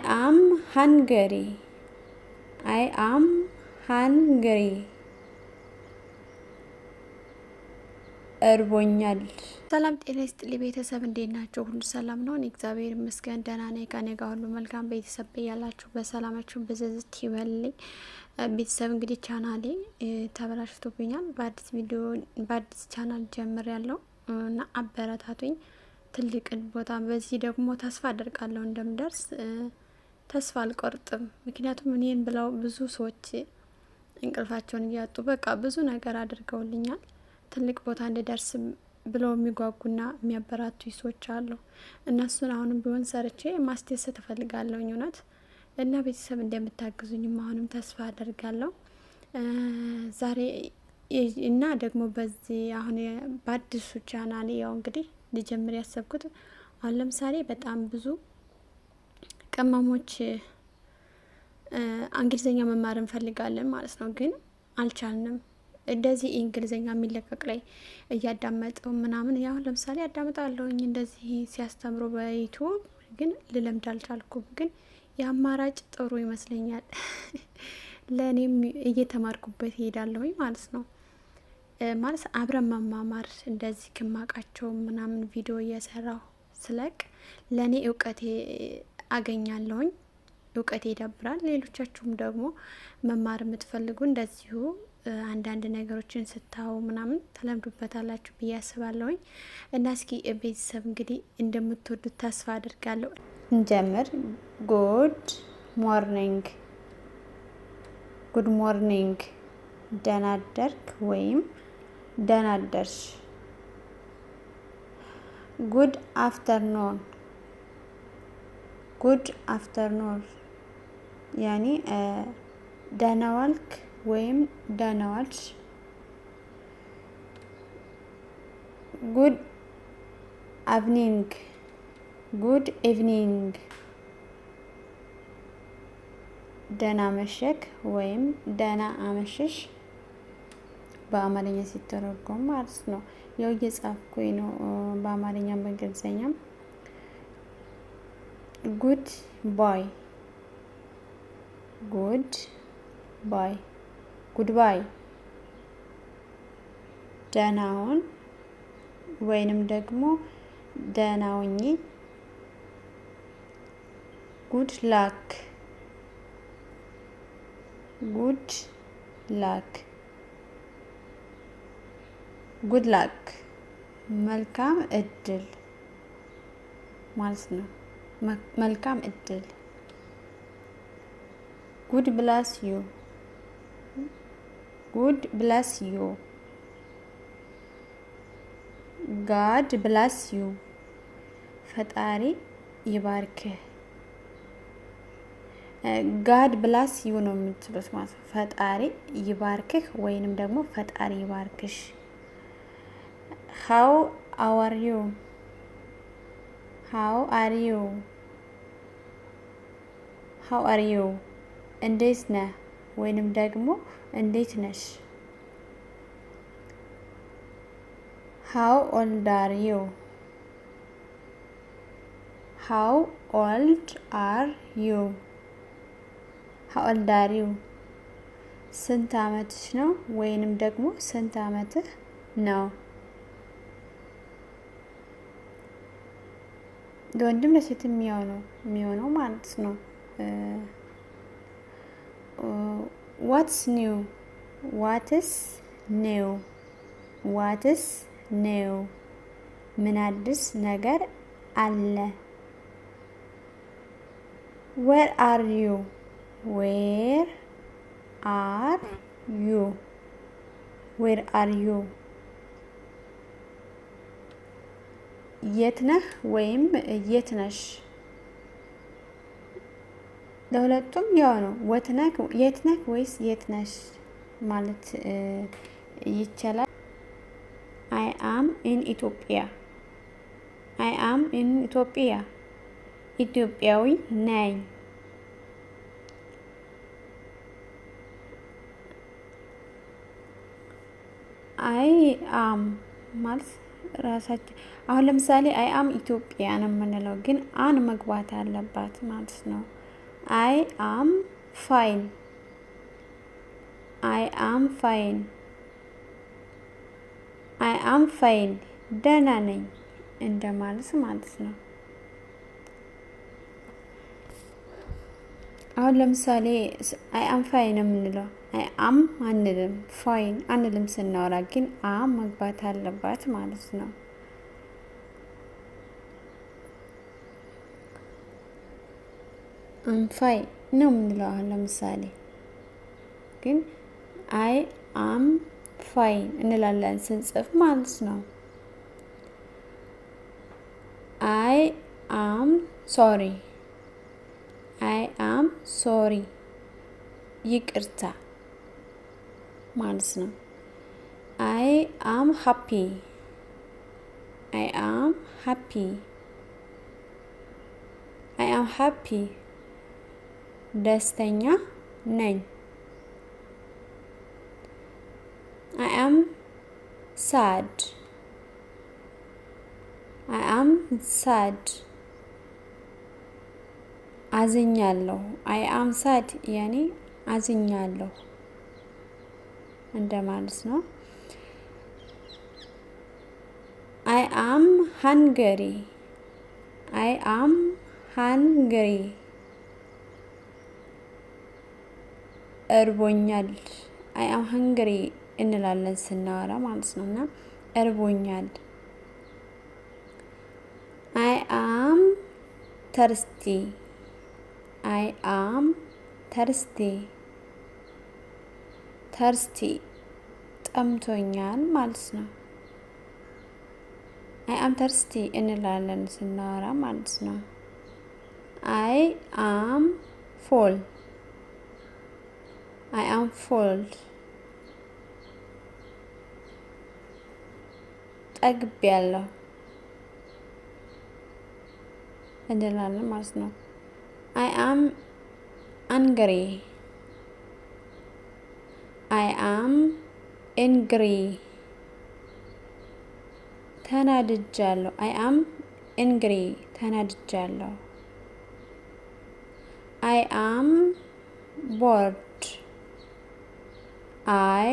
am hungry. I am hungry. እርቦኛል። ሰላም ጤና ይስጥልኝ ቤተሰብ፣ እንዴት ናቸው? ሁሉ ሰላም ነው? እኔ እግዚአብሔር ይመስገን ደህና ነኝ። ከእኔ ጋር ሁሉ መልካም። ቤተሰብ ያላችሁ በሰላማችሁ ብዝት ይበልልኝ። ቤተሰብ እንግዲህ ቻናሌ ተበላሽቶብኛል። በአዲስ ቪዲዮ በአዲስ ቻናል ጀምሬያለሁ እና አበረታቱኝ። ትልቅን ቦታ በዚህ ደግሞ ተስፋ አደርጋለሁ እንደምደርስ፣ ተስፋ አልቆርጥም። ምክንያቱም እኔን ብለው ብዙ ሰዎች እንቅልፋቸውን እያጡ በቃ ብዙ ነገር አድርገውልኛል። ትልቅ ቦታ እንድደርስ ብለው የሚጓጉና የሚያበራቱ ሰዎች አሉ። እነሱን አሁንም ቢሆን ሰርቼ ማስደሰት እፈልጋለሁኝ እውነት፣ እና ቤተሰብ እንደምታግዙኝም አሁንም ተስፋ አደርጋለሁ። ዛሬ እና ደግሞ በዚህ አሁን በአዲሱ ቻናል ያው እንግዲህ ልጀምር ያሰብኩት አሁን ለምሳሌ በጣም ብዙ ቅመሞች እንግሊዝኛ መማር እንፈልጋለን ማለት ነው፣ ግን አልቻልንም። እንደዚህ እንግሊዝኛ የሚለቀቅ ላይ እያዳመጠው ምናምን ያው ለምሳሌ አዳምጣለሁኝ እንደዚህ ሲያስተምሩ በ YouTube፣ ግን ልለምድ አልቻልኩም። ግን የአማራጭ ጥሩ ይመስለኛል፣ ለእኔም እየተማርኩበት ይሄዳለሁኝ ማለት ነው። ማለት አብረን መማማር እንደዚህ ከማቃቸው ምናምን ቪዲዮ እየሰራሁ ስለቅ ለእኔ እውቀቴ አገኛለሁኝ፣ እውቀቴ ይዳብራል። ሌሎቻችሁም ደግሞ መማር የምትፈልጉ እንደዚሁ አንዳንድ ነገሮችን ስታዩ ምናምን ተለምዱበታላችሁ ብዬ አስባለሁኝ። እና እስኪ ቤተሰብ እንግዲህ እንደምትወዱት ተስፋ አድርጋለሁ። እንጀምር። Good morning፣ good morning። ደህና አደርክ ወይም ደህና አደርሽ። Good afternoon፣ good afternoon ያኒ ደህና ዋልክ ወይም ደህና ዋልሽ። Good evening፣ good evening። ደህና አመሸክ ወይም ደህና አመሸሽ በአማርኛ ሲተረጎም ማለት ነው። ያው እየጻፍኩኝ ነው በአማርኛም በእንግሊዝኛም። Good bye፣ good bye፣ goodbye። ደህና ሁን ወይንም ደግሞ ደህና ሁኚ። Good luck፣ good luck፣ good luck መልካም እድል ማለት ነው። መልካም እድል። God bless you፣ God bless you፣ God bless you። ፈጣሪ ይባርክህ። God bless you ነው የምትሉት ማለት ነው። ፈጣሪ ይባርክህ ወይንም ደግሞ ፈጣሪ ይባርክሽ። How are you? How are you? How are you? እንዴት ነህ ወይንም ደግሞ እንዴት ነሽ? How old are you? How old are you? How old are you? ስንት አመትሽ ነው ወይንም ደግሞ ስንት አመትህ ነው? ለወንድም ለሴት የሚሆነው ማለት ነው። What's new? What's new? What's new? ምን አዲስ ነገር አለ? Where are you? Where are you? Where are you? የት ነህ ወይም የት ነሽ? ለሁለቱም ያው ነው። የት ነህ ወይስ የት ነሽ ማለት ይቻላል። I am in Ethiopia። I am in Ethiopia። ኢትዮጵያዊ ነኝ። I am ማለት ራሳችን አሁን ለምሳሌ I am Ethiopia ነው የምንለው፣ ግን an መግባት አለባት ማለት ነው። I am fine, I am fine, I am fine ደህና ነኝ እንደማለት ማለት ነው። አሁን ለምሳሌ I am fine የምንለው I am አንልም፣ fine አንልም ስናወራ ግን am መግባት አለባት ማለት ነው። I'm fine ነው የምንለው። አሁን ለምሳሌ ግን I am fine እንላለን ስንጽፍ ማለት ነው። I am sorry, I am sorry ይቅርታ ማለት ነው። I am happy, I am happy, I am happy ደስተኛ ነኝ። I am sad, I am sad አዝኛለሁ። I am sad ያኔ አዝኛለሁ እንደማለት ነው። I am hungry, I am hungry እርቦኛል። I am hungry እንላለን ስናወራ ማለት ነው። እና እርቦኛል። I am thirsty, I am thirsty, thirsty ጠምቶኛል ማለት ነው። I am thirsty እንላለን ስናወራ ማለት ነው። I am full, I am full ጠግቤያለሁ እንላለን ማለት ነው። I am angry, I am angry ተናድጃለሁ። I am angry ተናድጃለሁ። I am bored, I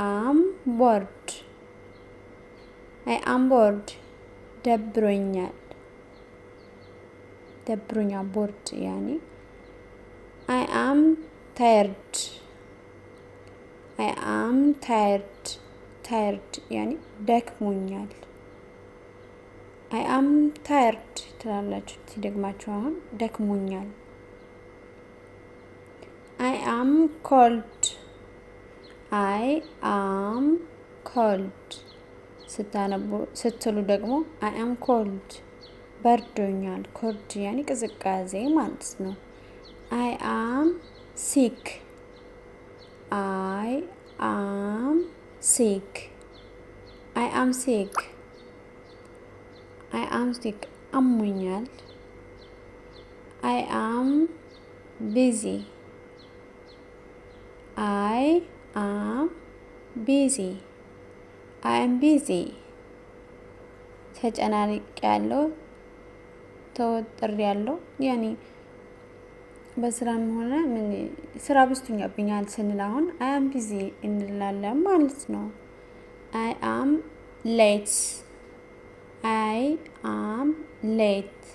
am bored, I am bored ደብሮኛል፣ ደብሮኛል bored ያኔ። I am tired, I am tired, tired ያኔ ደክሞኛል። I am tired ትላላችሁ ሲደግማችሁ አሁን ደክሞኛል። I am cold, I am cold ስታነቡ ስትሉ ደግሞ I am cold በርዶኛል። Cold ያኔ ቅዝቃዜ ማለት ነው። I am sick, I am sick, I am sick, I am sick አሞኛል። I am busy, I am busy, I am busy ተጨናንቄያለሁ፣ ተወጥሬያለሁ ያኔ በስራም ሆነ ምን ስራ በዝቶብኛል ስንል አሁን I am busy እንላለን ማለት ነው። I am late, I am late,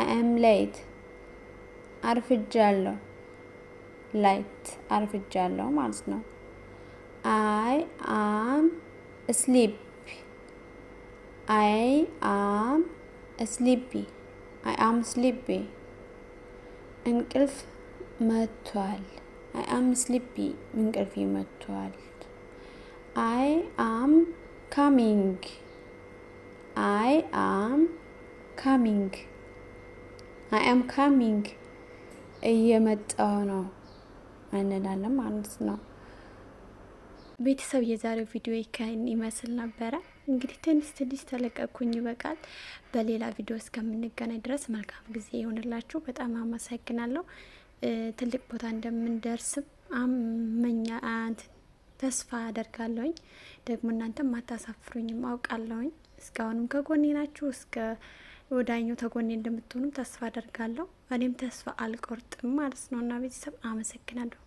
I am late አርፍጃለሁ፣ late አርፍጃለሁ ማለት ነው። I am sleepy, I am sleepy, I am sleepy እንቅልፍ መጥቷል። I am sleepy እንቅልፍ መጥቷል። I am coming, I am coming, I am coming እየመጣሁ ነው እንላለን ማለት ነው። ቤተሰብ የዛሬው ቪዲዮ ይህን ይመስል ነበረ። እንግዲህ ትንሽ ትንሽ ተለቀኩኝ ይበቃል። በሌላ ቪዲዮ እስከምንገናኝ ድረስ መልካም ጊዜ ይሆንላችሁ። በጣም አመሰግናለሁ። ትልቅ ቦታ እንደምንደርስም አመኛ ተስፋ አደርጋለሁኝ። ደግሞ እናንተም አታሳፍሩኝም አውቃለሁኝ። እስካሁንም ከጎኔ ናችሁ። እስከ ወዳኛው ተጎኔ እንደምትሆኑም ተስፋ አደርጋለሁ። እኔም ተስፋ አልቆርጥም ማለት ነው እና ቤተሰብ አመሰግናለሁ።